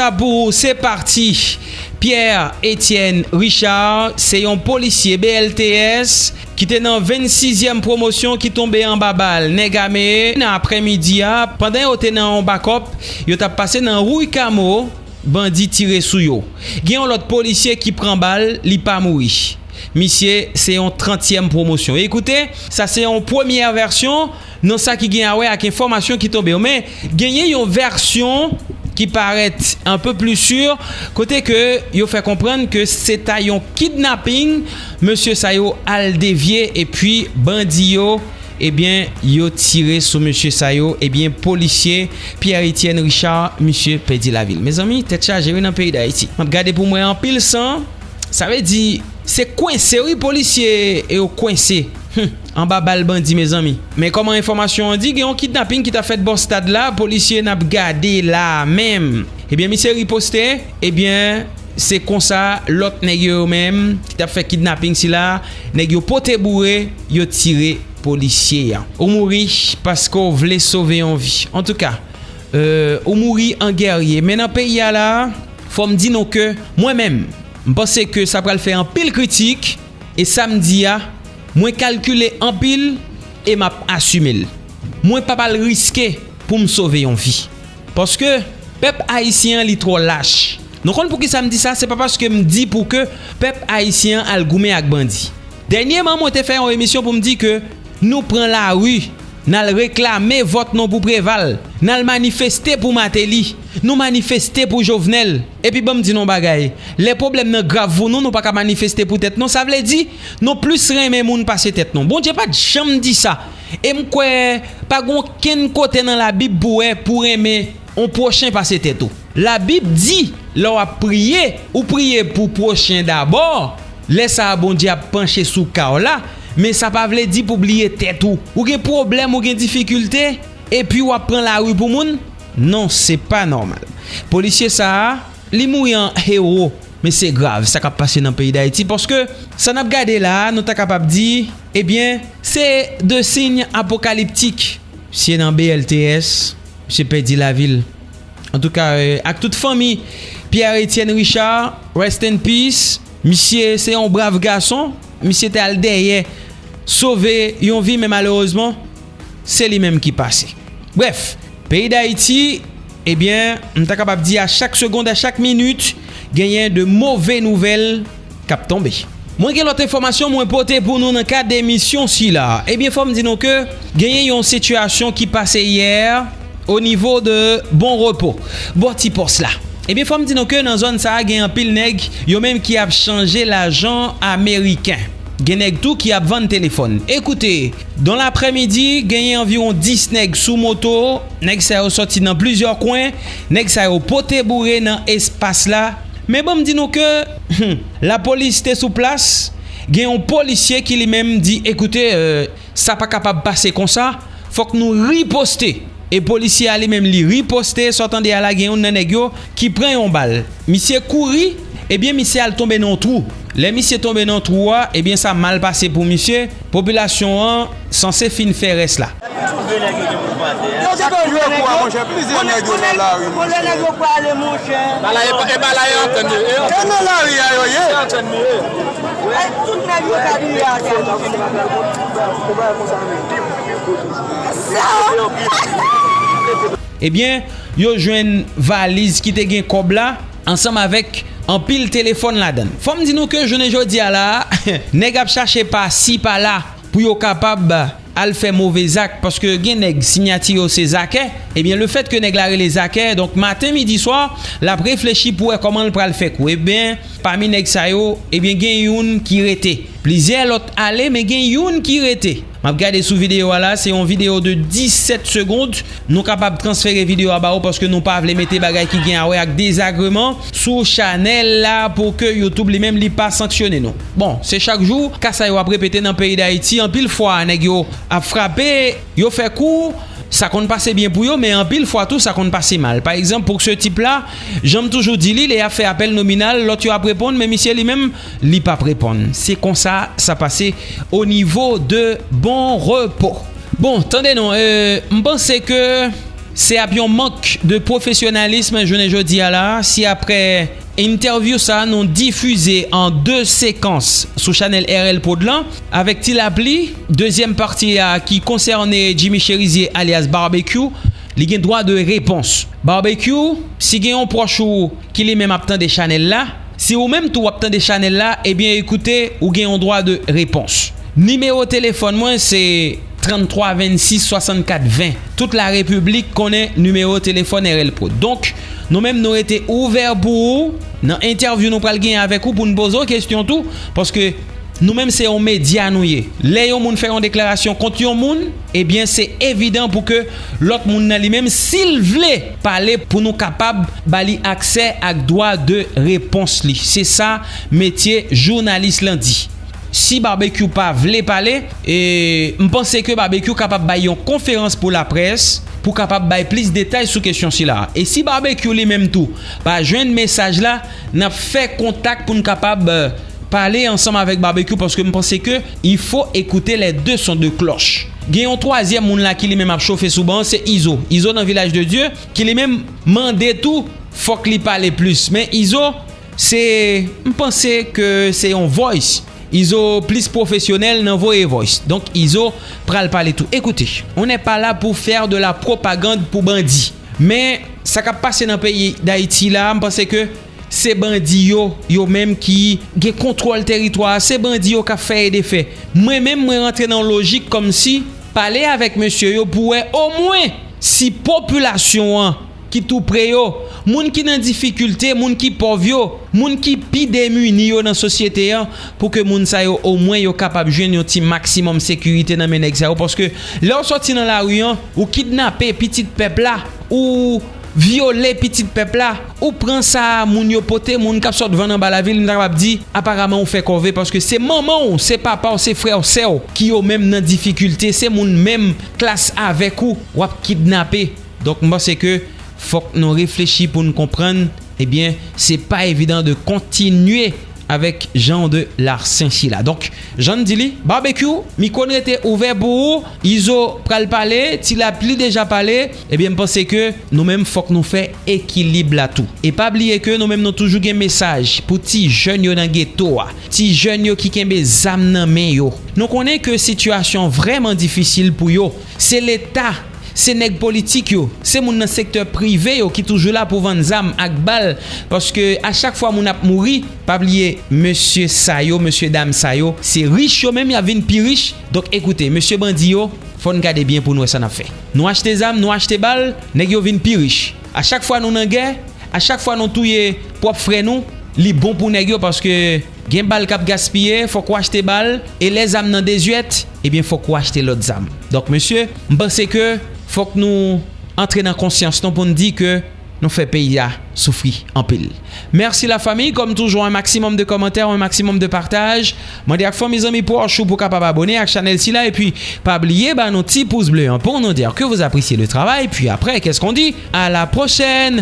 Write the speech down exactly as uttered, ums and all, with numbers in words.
Sa pou se pati Pierre Etienne Richard, se yon polisye B L T S ki te nan vennsizyèm pwomosyon ki tonbe anba bal nèg ame nan aprèmidi a. Pandan yo te nan yon bakòp, yo t ap pase nan Rue Camo, bandi tire sou yo. Gen yon lòt polisye ki pran bal, li pa mouri. Misye se yon trantyèm pwomosyon. Ekoute, sa se yon premyè vèsyon nan sa ki gen a wè ak enfòmasyon ki tonbe yo. Men, genyen yon vèsyon ki parèt un peu plus sûr, kote ke yo fè konprann ke se ta yon kidnaping, mesye sa yo al devye, epi bandi yo, ebyen, yo tire sou mesye sa yo, ebyen, polisye Pierre Etienne Richard, misye pèdi lavi l. Mezanmi, tèt chaje wi nan peyi Dayiti. M ap gade pou m wè anpil san, sa vle di, se kwense wi, polisye yo kwense. Hum, anba bal bandi, mezanmi. Men kòman enfòmasyon an di, gen yon kidnaping ki t ap fèt bò stad la, polisye n ap gade la menm. Ebyen, misye riposte, ebyen, se konsa lòt nèg yo, yo menm, ki t ap fè kidnaping sila, nèg yo pote boure, yo tire polisye an. Ou mouri paske w vle sove yon vi. Antouka, euh, ou mouri an gèrye. Men nan peyi a la, fò m di nou ke mwen menm, m panse ke sa pral fè anpil kritik, e sa m di a, mwen kalkile anpil e m ap asime l. Mwen p ap al riske pou m sove yon vi. Paske pèp ayisyen an, li twò lach. Nou konn poukisa m di sa? Se pa paske m di pou ke pèp ayisyen an al goumen ak bandi. Dènyèman, mwen te fè yon emisyon pou m di ke nou pran lari, n al reklame vòt nou pou Preval, n al manifeste pou Martelly, nou manifeste pou Jovenel. Epi ban m di nou yon bagay, lè pwoblèm nan grav pou nou, nou pa ka manifeste pou tèt nou. Sa vle di, nou plis renmen moun pase tèt nou. Bondye pa t janm di sa. E m kwè, pa gen okenn kote nan Labib pou wè, pou renmen yon pwochen pase tèt ou. Labib di, lè w ap priye, ou priye pou pwochen dabò. Lè sa a, Bondye ap panche sou ka w la, men sa pa vle di pou bliye tèt ou. Ou gen pwoblèm, ou gen difikilte, epi w ap pran lari pou moun? Non, se pa nòmal. Polisye sa a, li mouri an ewo, men se grav sa k ap pase nan peyi Dayiti, paske sa n ap gade la a, nou ta kapab di, ebyen, se de siy apokaliptik. Misye nan B L T S, misye pèdi lavi l. Antouka, euh, ak tout fanmi Pierre Etienne Richard, rest in peace. Misye se yon brav gason. Misye te al dèyè sove yon vi, men malerezman, se li menm ki pase. Brèf, peyi Dayiti, ebyen, m ta kapab di a chak segond, a chak minit, genyen de move nouvèl k ap tonbe. Mwen gen lòt enfòmasyon mwen pote pou nou nan kad emisyon sila. Ebyen, fò m di nou ke genyen yon sitiyasyon ki pase yè o nivo de Bon Repo, bò ti pòs la. Ebyen, fò m di nou ke nan zòn sa a, gen anpil nèg, yo menm ki ap chanje lajan ameriken. Gen nèg tou ki ap vann telefòn. Ekoute, dan laprèmidi, genyen anviwon dis nèg sou moto. Nèg sa yo sòti nan plizyè kwen. Nèg sa yo pote boure nan espas la. Men ban m di nou ke, hmm, lapolis te sou plas. Gen yon polisye ki li menm di, ekoute, euh, sa pa kapab pase konsa. Fòk nou riposte. E polisye a li menm li riposte, sa w tande a la, gen youn nan nèg yo ki pran yon bal. Misye kouri, ebyen misye al tonbe nan yon twou. Lè misye tonbe nan twou a, ebyen sa mal pase pou misye. Popilasyon an sanse fin fè rès la. Yo te konn jwe kou a, monchè, plizyè nèg yo nan lari, monchè. Bala e pa, e bala e antèn yo ye. E nan lari a yo ye. Tout nèg yo ka vire atè. Ebyen, yo jwenn valiz ki te gen kòb la, ansanm avèk anpil telefòn ladan l. Fò m di nou ke jounen jodi a la, nèg ap chache pa si pa la pou yo kapab al fè move zak, paske gen nèg siyati yo se Zakè. Ebyen, lefètke nèg la rele Zakè, donk maten, midi, swa, l ap reflechi pou wè kòman l pral fè kou. Ebyen, pami nèg sa yo, ebyen, gen youn ki rete. Plizyè lòt ale, men gen youn ki rete. M ap gade sou videyo a la, se yon videyo de disèt segond. Nou kapab transfere videyo a ba ou paske nou pa vle mete bagay ki gen a wè ak dezagreman sou chanèl la pou ke YouTube li menm li pa sanksyone nou. Bon, se chak jou, ka sa yo ap repete nan peyi Dayiti. Anpil fwa, nèg yo ap frape, yo fè kou, sa konn pase byen pou yo, men anpil fwa tou, sa konn pase mal. Pa egzanp, pou se tip la, jan m toujou di li, lè y ap fè apèl nominal, lòt yo ap reponn, men misye li menm, li p ap reponn. Se konsa sa pase o nivo de Bon Repo. Bon, tande non, euh, m panse ke Se ap yon mank de pwofesyonalis jounen jodi a la, si apre entèvyou sa nou difize an de sekans sou chanèl R L Prod lan, avèk Ti Lapli, dezyèm pati a ki konsène Jimmy Cherizier alyas Barbecue, li gen dwa de repons. Barbecue, si gen yon pwòch ou ki li menm ap tande chanèl la, si ou menm tou w ap tande chanèl la, ebyen ekoute, ou gen yon dwa de repons. Nimewo telefòn mwen se tranntwa vennsis swasannkat ven. Tout larepiblik konnen nimewo telefòn R L Prod. Donk, nou menm nou rete ouvè pou ou. Nan entèvyou nou pral genyen avèk ou pou n poze w kesyon tou, paske nou menm se yon medya nou ye. Lè yon moun fè yon deklarasyon kont yon moun, ebyen se evidan pou ke lòt moun nan li menm, si l vle pale, pou nou kapab ba li aksè ak dwa de repons li. Se sa metye jounalis lan di. Si Barbecue pa vle pale, e, m panse ke Barbecue kapab bay yon konferans pou laprès pou kapab bay plis detay sou kesyon sila. E si Barbecue li menm tou pa jwenn mesaj la, n ap fè kontak pou n kapab, euh, pale ansanm avèk Barbecue, paske m panse ke il faut écouter les deux sons de cloche. Gen yon twazyèm moun la ki li menm ap chofe sou ban, se Izo. Izo nan Vilaj de Dye, ki li menm mande tou, fòk li pale plis. Men Izo, se, m panse ke se yon voice. Izo plis pwofesyonèl nan voye voice. Donk Izo pral pale tou. Écoutez, on n'est pas là pour faire de la propagande pou bandi. Men sa k ap pase nan peyi Dayiti la, m panse ke se bandi yo, yo menm ki gen kontwòl teritwa a, se bandi yo k ap fè e defè. Mwen menm, mwen rantre nan yon lojik kòmsi pale avèk mesye yo pou wè omwen si popilasyon an ki tou pre yo, moun ki nan difikilte, moun ki pòv yo, moun ki pi demini yo nan sosyete an, pou ke moun sa yo omwen yo kapab jwenn yon ti maksimòm sekirite nan men nèg sa yo. Paske lè w sòti nan lari an, ou kidnape pitit pèp la, ou vyole pitit pèp la, ou pran sa moun yo pote, moun k ap sot vann anba lavil, m ta kapab di, aparaman ou fè kòve, paske se manman w, se papa w, se frè w, sè w, ki yo menm nan difikilte, se moun menm klas avèk ou, w ap kidnape. Donk, m panse ke fòk nou reflechi pou n konprann, ebyen, se pa evidan de kontinye avèk jan de larsen sila. Donk, jan n di li, Barbecue, mikwo n rete ouvè pou ou. Izo pral pale, Ti Lapli deja pale. Ebyen, m panse ke nou menm fòk nou fè ekilib la tou. E pa bliye ke nou menm nou toujou gen mesaj pou ti jèn yo nan geto a, ti jèn yo ki kenbe zam nan men yo. Nou konnen ke sitiyasyon vrèman difisil pou yo. Se Leta, se nèg politik yo, se moun nan sektè prive yo ki toujou la pou vann zam ak bal, paske a chak fwa moun ap mouri, pa bliye mesye sa yo, mesye dam sa yo, se rich yo menm y ap vin pi rich. Donk ekoute, mesye bandi yo, fò n gade byen pou n wè sa n ap fè. Nou achte zam, nou achte bal, nèg yo vin pi rich. A chak fwa nou nan gè, a chak fwa nou touye pwòp frè nou, li bon pou nèg yo paske gen bal k ap gaspiye, fòk w achte bal, e lè zam nan dezyèt, ebyen fòk w achte lòt zam. Donk mesye, m panse ke fòk nou antre nan konsyans nou pou n di ke nou fè peyi a soufri anpil. Mèsi lafanmi, kòm toujou, un maximum de kòmantè, un maximum de pataj. Mande ak fanmi, zanmi, pwòch ou pou kapab abone ak chanèl sila, epi pa bliye ba nou ti pous ble an pou nou di ke vous appréciez le travail, puis après, qu'est-ce qu'on dit? À la prochaine!